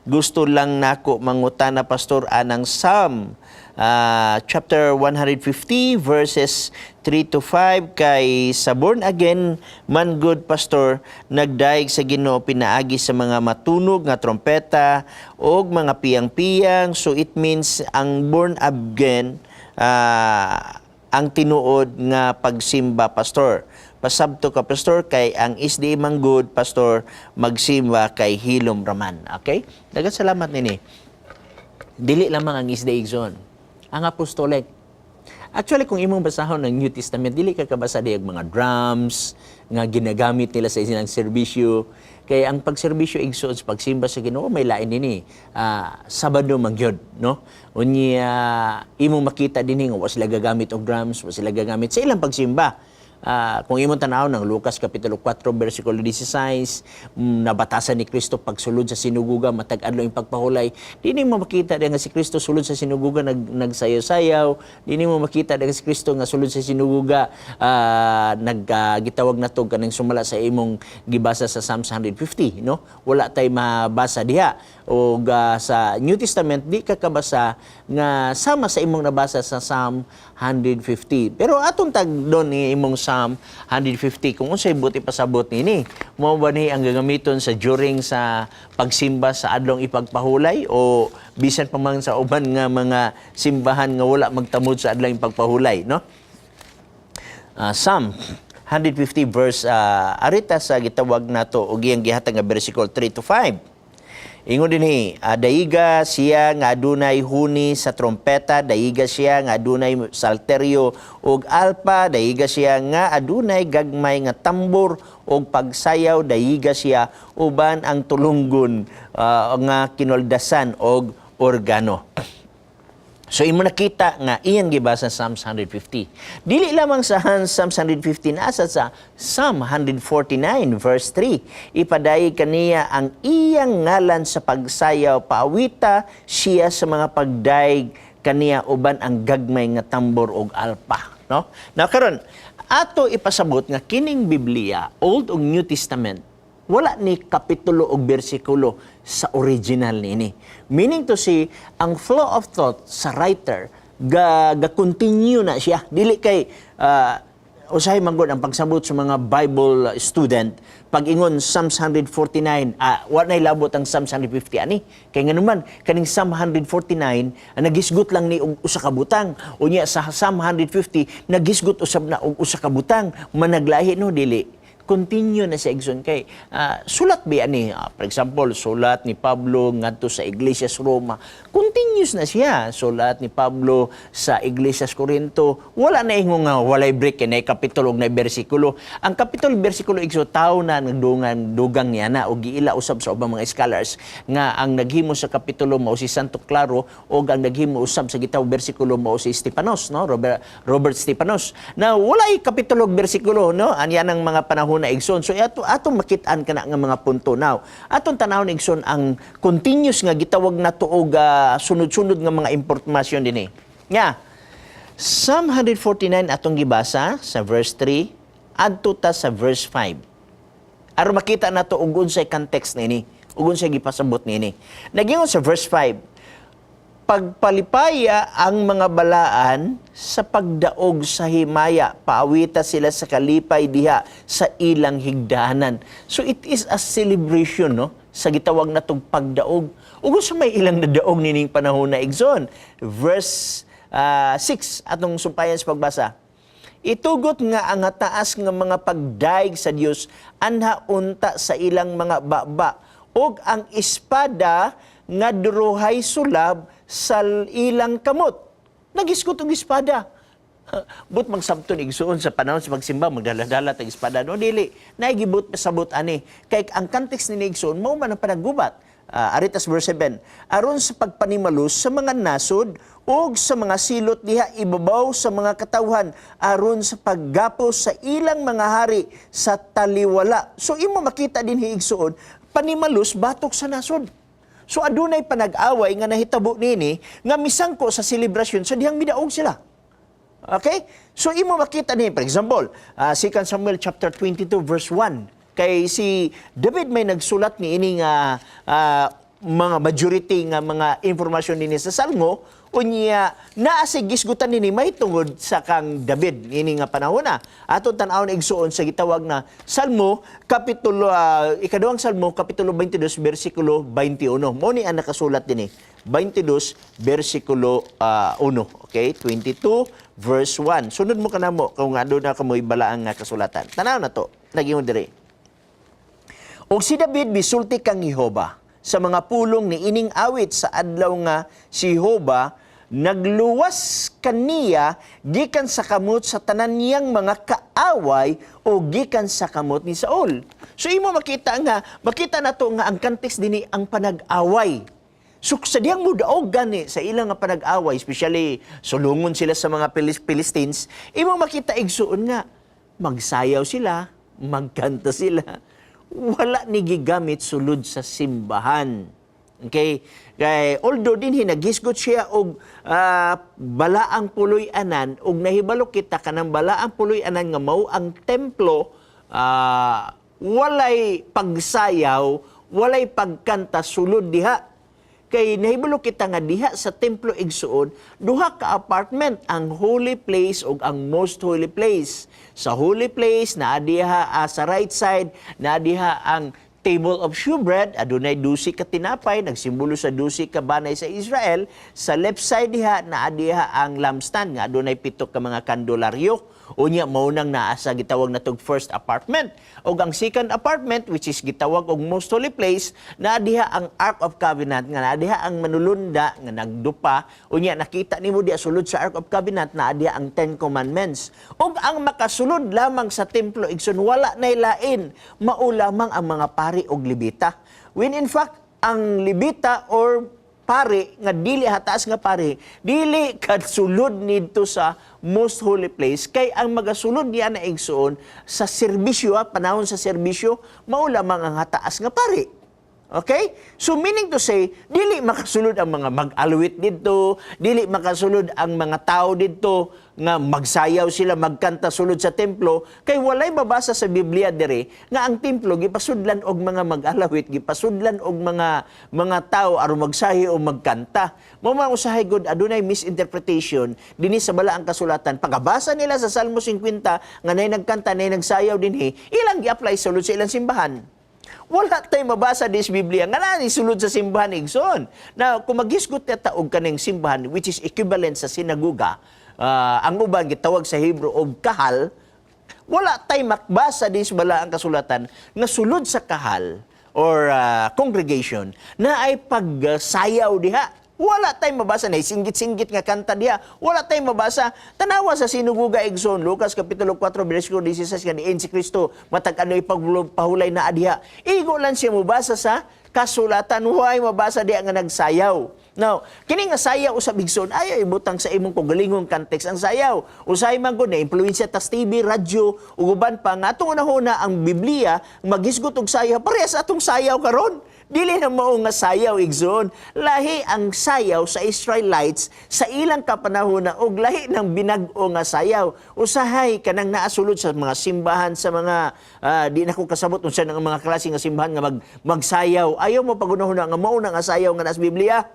Gusto lang nako mangutana, Pastor, anang Psalm chapter 150 verses 3 to 5, kay sa born again man good, Pastor, nagdayeg sa Ginoo pinaagi sa mga matunog nga trompeta og mga piyang-piyang. So it means ang born again ang tinuod nga pagsimba, Pastor. Pasabto ka, Pastor, kay ang SDA man good, Pastor, magsimba kay hilom raman. Okay, daghang salamat nini. Dili lamang ang SDA, igsoon, ang Apostolic. Actually, kung imong basahon ng New Testament, dili ka kabasa di og mga drums nga ginagamit nila sa ilang serbisyo. Kay ang pagserbisyo, igsoon, sa pagsimba sa Ginoo may lain dinhi. Sabado man gyud, no? Unya imong makita dinhi nga wa sila gagamit og drums, wa sila gagamit sa ilang pagsimba. Kung imong tanaw ng Lucas Kapitulo 4 versikulo 16, nabatasan ni Kristo pagsulod sa sinagoga matag adlaw ipagpahulay. Dili mo makita nga si Kristo sulod sa sinagoga nagsayaw-sayaw. Dili mo makita nga si Kristo nga sulod sa sinagoga nag gitawag nato kaning sumala sa imong gibasa sa Psalms 150, no? Wala tay mabasa diha. O sa New Testament di ka kabasa nga sama sa imong nabasa sa Psalm 150. Pero atong tagdon ni imong Psalm 150 kung unsay buot ipasabot nini. Mao ba ni ang gagamiton sa during sa pagsimba sa adlong ipagpahulay o bisan pa man sa uban nga mga simbahan nga wala magtamod sa adlong ipagpahulay, no? Psalm 150 verse arita sa gitawag nato og iyang gihatag nga versikulo 3 to 5. Ingon dinhi, daiga siya nga adunay huni sa trompeta, daiga siya nga adunay salteryo ug alpa, daiga siya nga adunay gagmay nga tambor ug pagsayaw, daiga siya uban ang tulunggon nga kinoldasan og organo. So imo nakita nga iyang gibasa sa Psalms 150. Dili lamang sa Psalms 150, nasa sa Psalm 149 verse 3. Ipadayag kaniya ang iyang ngalan sa pagsayaw, paawita siya sa mga pagdayeg kaniya uban ang gagmay nga tambor og alpa, no? Now karon ato ipasabot nga kining Biblia, Old ug New Testament, wala ni kapitulo o bersikulo sa original niini. Meaning to say, ang flow of thought sa writer ga continue na siya. Dili kay usahay man gud ang pagsabot sa mga Bible student pag ingon Psalms 149, wa nay labot ang Psalms 150 ani, kay nganuman kaning Psalm 149 nagisgot lang ni og usa ka butang, unya sa Psalm 150 nagisgot usab na og usa ka butang, managlahi, no? Dili, continue na sa, igsoon, kay sulat ba ani, for example, sulat ni Pablo ngadto sa iglesia sa Roma, continuous na siya. Sulat ni Pablo sa iglesia sa Corinto, wala na ingon nga walay break kay kapitulo ug na bersikulo. Ang kapitulo, bersikulo, igsoon, tao na nagdungan dugang niya na og giila usab sa ubang mga scholars nga ang naghimo sa kapitulo mao si Santo Claro og ang naghimo usab sa gitawag bersikulo mao si Estepanos, no? Robert Estepanos. Na walay kapitulo ug bersikulo, no? Anya ng mga panahon na, igsoon. So ato makit-an kana nga mga punto. Now atong tanawon, igsoon, ang continuous nga gitawag nato og sunod-sunod nga mga impormasyon dinhi nga Psalm 149 atong gibasa sa verse 3 adto ta sa verse 5 aron makita nato og unsay context niini ug unsay gipasabot niini. Nagingon sa verse 5, "Pagpalipaya ang mga balaan sa pagdaog sa himaya, paawita sila sa kalipay diha sa ilang higdanan." So it is a celebration, no? Sa gitawag natong pagdaog. Ug sa may ilang nadaog nining panahon na, igsoon? Verse 6 atong sumpayan sa pagbasa. "Itugot nga ang taas nga mga pagdaig sa Dios anha unta sa ilang mga baba ug ang espada nga duruhay sulab sa ilang kamot." Nagisgot og espada. But magsabton, igsuon, sa panahon sa pagsimba magdala-dala tag espada, no? Dili naigibot pasabot ani kay ang context ni igsuon mao man ang panaggubat. Aritas verse 7, "Aron sa pagpanimalus sa mga nasod ug sa mga silot diha ibabaw sa mga katawhan, aron sa paggapos sa ilang mga hari sa taliwala." So imo makita din, igsuon, panimalus batok sa nasod. So adunay panag-away nga nahitabo nini nga misangko sa selebrasyon sa dihang midaog sila. Okay? So imo makita ni, for example, 2 Samuel chapter 22 verse 1, kay si David may nagsulat ni ining mga majority nga mga impormasyon dinhi sa Salmo. Unya naa say gisgutan nini mahitungod sa kang David ini nga panahon na. Ato tan-awon, igsuon, sa gitawag na Salmo kapitulo ikaduhang Salmo, kapitulo 22, bersikulo 21. Mo ni ang nakasulat dinhi, 22 bersikulo 1. Okay, 22 verse 1. Sunod mo kanamo kung aduna kamoy balaang nga kasulatan. Tanaw na to, nagingon diri: "Og si David misulti kang Jehova sa mga pulong ni ining awit sa adlaw nga si Jehova nagluwas kaniya gikan sa kamot sa tanan niyang mga kaaway o gikan sa kamot ni Saul." So imo makita nato nga ang context dinhi ang panag-away. So sa diyang mudaog gani sa ilang nga panag-away, especially sulungon sila sa mga Philistines, imo makita, igsuon, nga magsayaw sila, magkanta sila. Wala ni gigamit sulod sa simbahan. Okay? Kay although dinhi naghisgot siya og balaang puloy-anan, og nahibalo kita kanang balaang puloy-anan nga mao ang templo, walay pagsayaw, walay pagkanta sulod diha. Kay nahibalo kita nga diha sa templo, igsuon, duha ka apartment, ang holy place ug ang most holy place. Sa holy place naa diha sa right side, naa diha ang table of shewbread, adunay 12 ka tinapay, nagsimbolo sa 12 ka banay sa Israel. Sa left side diha, naa diha ang lampstand nga adunay pito ka mga kandularyo. Unya mao nang naa sa gitawag natog first apartment. Og ang second apartment, which is gitawag og most holy place, naa diha ang Ark of Covenant nga naa diha ang manulunda nga nagdupa. Unya nakita nimo diha sulod sa Ark of Covenant, naa diha ang Ten Commandments. Og ang makasulod lamang sa templo, igsoon, wala nay lain, mao lamang ang mga pari og Lebita. When in fact, ang Lebita or pari nga dili hataas nga pari, dili kasulod nidto sa most holy place, kay ang magasulod niya na, igsuon, sa serbisyo, panahon sa serbisyo, mao lamang ang hataas nga pari. Okay? So meaning to say, dili makasulod ang mga mag-alwit didto, dili makasulod ang mga tao didto nga magsayaw sila, magkanta sulod sa templo, kay walay mabasa sa Biblia dire nga ang templo gipasudlan og mga mag-alawit, gipasudlan og mga tao aron magsahi o magkanta. Mao man usahay gud adunay misinterpretation dinhi sa balaang kasulatan. Pagabasa nila sa Salmo 50 nga nay nagkanta, nay nagsayaw dinhi, ilang gi-apply sulod sa ilang simbahan. Wala tay mabasa dis Biblia nga naa ni sulod sa simbahan, igsoon. Now, kung maghisgot ta og kaning simbahan, which is equivalent sa sinagoga, ang uban gitawag sa Hebrew og kahal, wala tay makbasa dis balaang kasulatan nga sulod sa kahal or congregation na ay pagsayaw diha. Wala tay mabasa na singgit-singgit nga kanta diha. Wala tay mabasa. Tanawa sa sinagoga, igsoon, Lucas kapitulo 4 bersikulo 16, nga diin si Kristo matag ano ipagpahulay na diha. Igo lang siya mobasa sa kasulatan, way mabasa diha nga nagsayaw. Now, kini nga sayaw usab, igsoon, ayaw ibutang sa imong kaugalingong context ang sayaw. Usahay man gud na impluwensya tas TV, radyo ug uban pa nga atong unahuna ang Biblia maghisgot og sayaw parehas atong sayaw karon. Dili na mao nga sayaw, igsoon. Lahi ang sayaw sa Israelites sa ilang kapanahon og lahi ng binag-o nga sayaw. Usahay kanang naasulod sa mga simbahan, sa mga di na ko kasabot unsa nang mga klase nga simbahan nga magsayaw. Ayaw mo pagunahon nga mao na nga sayaw nga nasa Biblia.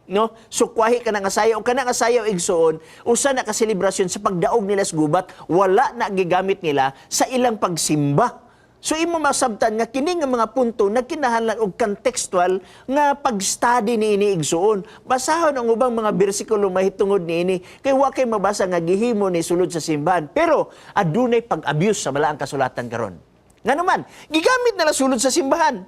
No? Sukwahi ka na nga sayaw, kana nga sayaw, igsoon, usa na ka selebrasyon sa pagdaog nila sa gubat, wala na gigamit nila sa ilang pagsimba. So imo masabtan nga kini nga mga punto nagkinahanglan og contextual nga pag-study niini, igsuon. Basahon ang ubang mga bersikulo mahitungod niini kay wa kay mabasa nga gihimo ni sulod sa simbahan. Pero adunay pag-abuse sa balaang kasulatan karon. Nga naman, gigamit nila sulod sa simbahan.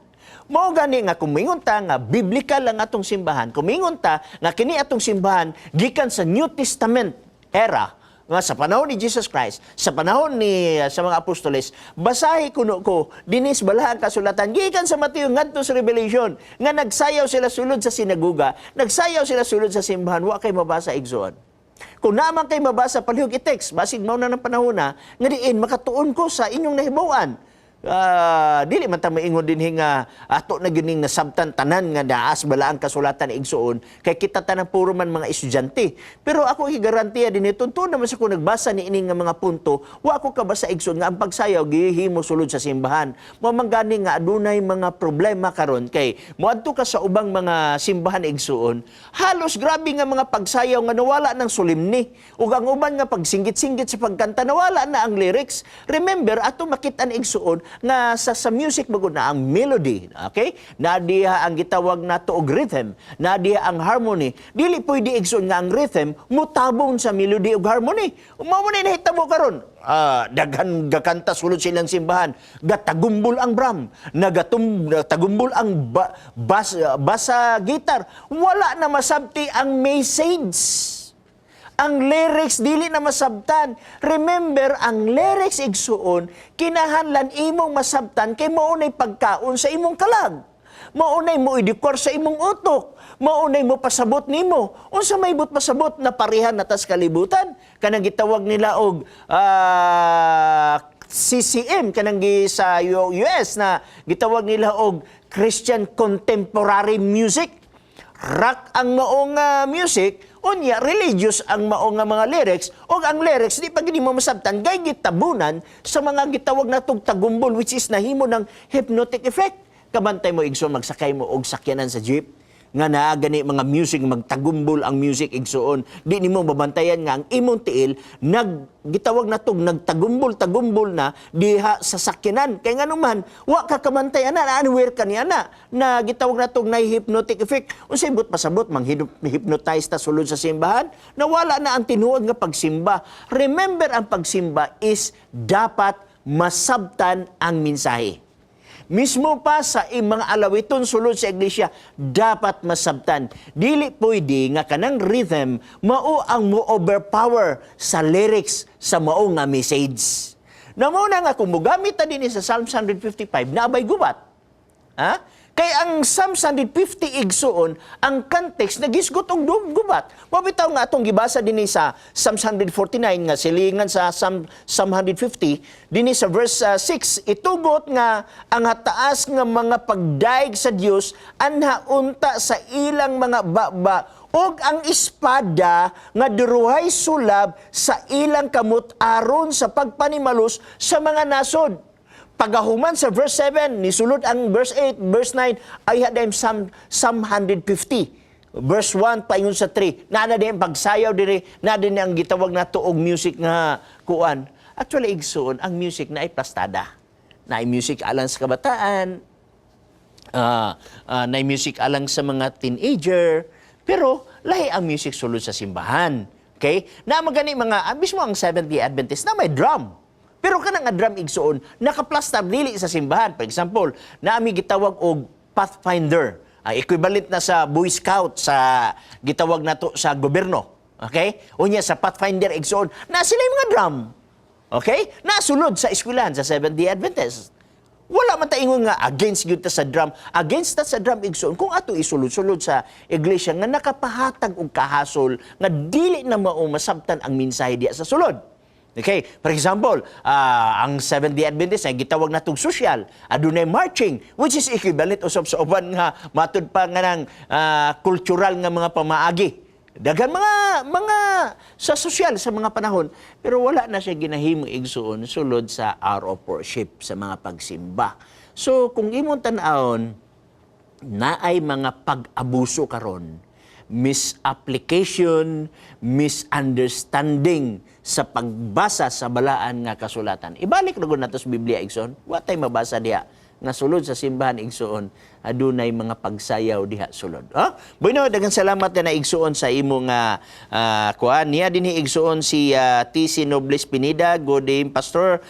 Mao gani nga kumingon ta nga biblical lang atong simbahan, kumingon ta nga kini atong simbahan gikan sa New Testament era, nga sa panahon ni Jesus Christ, sa panahon ni sa mga apostoles, basahi kuno ko dinis balaang kasulatan gikan sa Mateo ngadto sa Revelation nga nagsayaw sila sulod sa sinagoga, nagsayaw sila sulod sa simbahan, wa kay mabasa, igsoon. Kung naa man kay mabasa, palihog i-text, basig mao na ng panahon na, nga diin makatuon ko sa inyong nahibaw-an. Dili man ta maingon dinhi nga ato na gyud ning nasabtan tanan nga naa sa balaang kasulatan, igsuon, kay kita tanan puro man mga estudyante. Pero ako gigarantiya dinhi, tunto naman sa ko nagbasa ni ini nga mga punto, wa ko kabasa, igsuon, nga ang pagsayaw gihimo sulod sa simbahan. Mao man gani nga adunay mga problema karon kay moadto ka sa ubang mga simbahan, igsuon, halos grabe nga mga pagsayaw nga nawala ng solemni ug ang uban nga pagsinggit-singgit sa pagkanta, nawala na ang lyrics. Remember, ato makit-an, igsuon, nga sa music magud na ang melody, okay, na diha ang gitawag nato og rhythm, na diha ang harmony. Dili pwede, igsuon, nga ang rhythm mutabong sa melody ug harmony. Mao mo na nahitabo karon. Daghan gakanta sulod silang simbahan, gatagumbol ang drum, nagatagumbol ang bass, guitar, wala na masabti ang message. Ang lyrics dili na masabtan. Remember, ang lyrics, igsuon, kinahanglan imong masabtan kay mao nay pagkaon sa imong kalag. Mao nay mo idikor sa imong utok. Mao nay mo pasabot nimo. Unsa may but pasabot na parehan na tas kalibutan? Kanang gitawag nila og CCM, kanang gi sa US na gitawag nila og Christian Contemporary Music. Rock ang maong music, unya religious ang maong nga mga lyrics, ug ang lyrics di pa gini mo masabtan kay gitabunan sa mga gitawag natong tagumbol, which is nahimo ng hypnotic effect. Kabantay mo, igsoon, magsakay mo og sakyanan sa jeep nga naa gani mga music, magtagumbol ang music, igsuon, di nimo mabantayan nga ang imong tiil nag gitawag natog nagtagumbol tagumbol na diha sa sakyanan, kay nganuman wa ka kamantay ana, unaware ka niya na na gitawag natog na hypnotic effect. Unsay but pasabot, mang hypnotize ta sulod sa simbahan, nawala na ang tinuod nga pagsimba. Remember, ang pagsimba is dapat masabtan ang mensahe. Mismo pa sa mga alawiton sulod sa iglesia, dapat masabtan. Dili pwede nga kanang rhythm mao ang mo overpower sa lyrics sa mao nga message. Namo na nga kung mogamit ta dinhi sa Psalms 155, naabay gubat. Ha? Kay ang Psalms 150, igsuon, ang context nagisgot og gubat. Mao bitaw nga atong gibasa dinhi sa Psalms 149 nga silingan sa Psalm 150 dinhi sa verse 6, itugot nga ang hataas nga mga pagdaig sa Dios anha unta sa ilang mga baba ug ang espada nga duruhay sulab sa ilang kamot aron sa pagpanimalos sa mga nasod. Pagahuman sa verse 7, nisulod ang verse 8, verse 9, ay hadayim Psalm 150. Verse 1 paingon sa 3. Naa na din pagsayaw diri, na din ang gitawag na og music nga kuan. Actually, igsuon, ang music na ay plastada. Na ay music alang sa kabataan, na music alang sa mga teenager, pero lahi ang music sulod sa simbahan. Okay? Na magani mga mismo ang Seventh-day Adventist na may drum. Pero kanang nga drum, igsuon, nakaplastar dili sa simbahan. For example, naami gitawag og Pathfinder. Ang equivalent na sa Boy Scout sa gitawag nato sa gobyerno. Okay? Unya sa Pathfinder, igsuon, na sila yung mga drum. Okay? Nasulod sa eskwelahan sa Seventh-day Adventist. Wala man ta ingon nga against gyud ta sa drum. Against ta sa drum, igsoon, kung ato isulod-sulod sa iglesia nga nakapahatag og kahasol nga dili na mao masabtan ang mensahe diya sa sulod. Okay, for example, ang Seventh-day Adventist ay gitawag natong social, adunay marching, which is equivalent usab sa uban nga matud pa nga ng cultural nga mga pamaagi. Daghan mga sa social sa mga panahon, pero wala na siya ginahimo, igsuon, sulod sa hour of worship sa mga pagsimba. So kung imong tan-awon, naay mga pag-abuso karon, misapplication, misunderstanding sa pagbasa sa balaan nga kasulatan. Ibalik na gud nato sa Biblia, igsoon. Wa tay mabasa diha nga sulod sa simbahan, igsuon, adunay mga pagsayaw diha sulod. Oh? Bueno, daghang salamat na igsuon sa imong kuan niya dinhi, igsuon, si TC Nobles Pinida. Good day, Pastor.